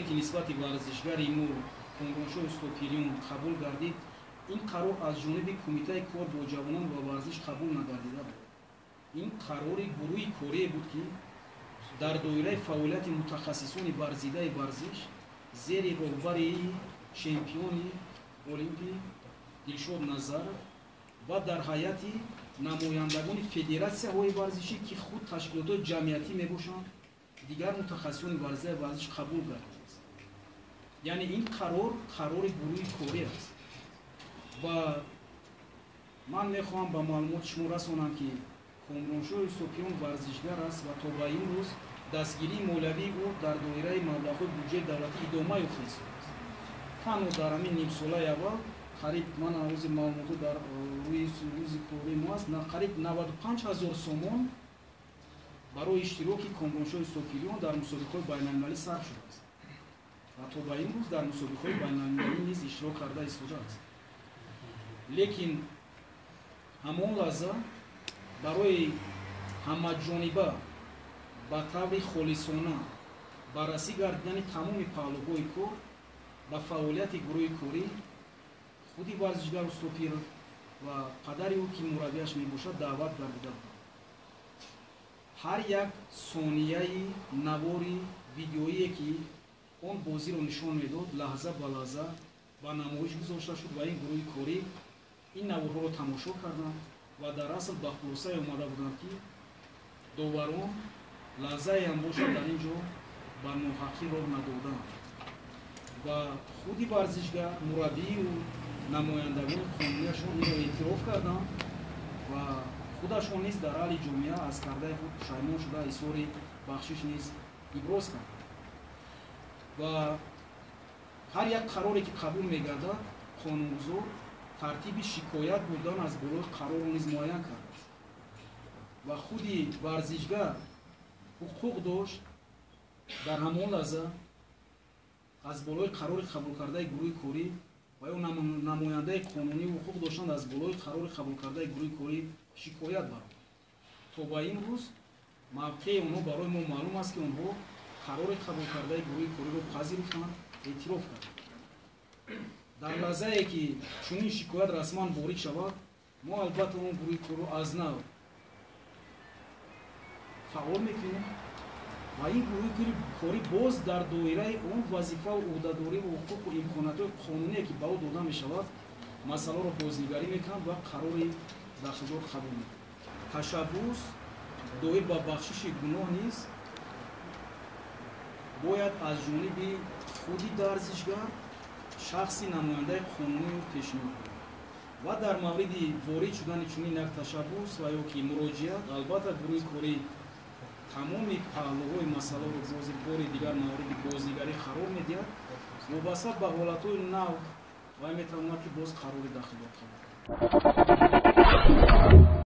ки нисбати варзишгари мо Комроншоҳ Устопириён қабул гардид, ин қарор аз ҷониби Кумитаи кор бо ҷавонон ва варзиш қабул нагардида буд. Ин қарори гурӯҳи корие буд, ки дар доираи фаъолияти мутахассисони варзидаи варзиш зери роҳбарии чемпиони олимпӣ Дилшод Назаров ва дар ҳайати намояндагони федератсияҳои варзишӣ, ки худ ташкилотҳои ҷамъиятӣ мебошанд, дигар мутахассисони варзидаи варзиш қабул гардидааст. Яъне ин қарор қарори гурӯҳи корӣ аст. Ва ман мехоҳам ба маълумоти шумо расонам, ки Комроншоҳ Устопиён варзишгар аст ва то ба имрӯз дастгирии молиявии ӯ дар доираи маблағҳои буҷети давлатӣ идома ёфта истодааст. Танҳо дар ҳамин нимсолаи аввал қариб, ман ҳанӯзи маълумотҳо дар рӯи рӯзи кории мо аст, қариб 95 ҳазор сомон барои иштироки Комроншоҳ Устопириён дар мусобиқаҳои байналмилалӣ сарф шудааст ва то ба имрӯз дар мусобиқаҳои байналмилалӣ низ иштирок карда истодааст. Лекин ҳамон лаҳза барои ҳамаҷониба ба таври холисона баррасӣ гардидани тамоми паҳлӯҳои кор ба фаъолияти гурӯҳи корӣ худи варзишгар Устопир ва падари ӯ, ки мураббияш мебошад, даъват гардида буданд. Ҳар як сонияи навори видеоие, ки он бозиро нишон медод, лаҳза ба лаҳза ба намоиш гузошта шуд ва ин гурӯҳи корӣ ин наворҳоро тамошо карданд ва дар асл ба хулосае омада буданд, ки доварон лаҳзае ҳам бошад дар ин ҷо ба ноҳақӣ роҳ надоданд ва худи варзишгар, мураббии ӯ, намояндагони қонунияшон инро эътироф карданд ва худашон низ дар аҳли ҷомеа аз кардаи худ пушаймон шуда, изҳори бахшиш низ иброз карданд. Ва ҳар як қароре, ки қабул мегардад, қонунгузор тартиби шикоят бурдан аз болои қарорро низ муайян кардааст ва худи варзишгар ҳуқуқ дошт дар ҳамон лаҳза аз болои қарори қабулкардаи гурӯҳи корӣ ва ё намояндаи қонунӣ ҳуқуқ доштанд аз болои қарори қабулкардаи гурӯҳи корӣ шикоят баранд. То ба имрӯз мавқеи онҳо барои мо маълум аст, ки онҳо қарори қабулкардаи гурӯҳи кориро пазируфтанд, эътироф карданд. Дар лаҳзае ки чунин шикоят расман ворид шавад, мо албатта он гурӯҳи корро аз нав фаъол мекунем ва ин гурӯҳи корӣ боз дар доираи он вазифаву ӯҳдадориву ҳуқуқу имкониятҳои қонуние, ки ба ӯ дода мешавад, масъаларо бознигарӣ мекунад ва қарори дахлдор қабул мекунад. Ташаббус доир ба бахшиши гуноҳ низ бояд аз ҷониби худи варзишгар, шахси намояндаи қонунии ӯ пешниҳод кунад ва дар мавриди ворид шудани чунин як ташаббус ва ё ки муроҷиат, албатта, гурӯҳи корӣ тамоми паҳлӯҳои масъаларо бози бори дигар мавриди бознигарӣ қарор медиҳад. Вобаста ба ҳолатҳои нав вай метавонад, ки боз қарори дахлдор қабул кунад.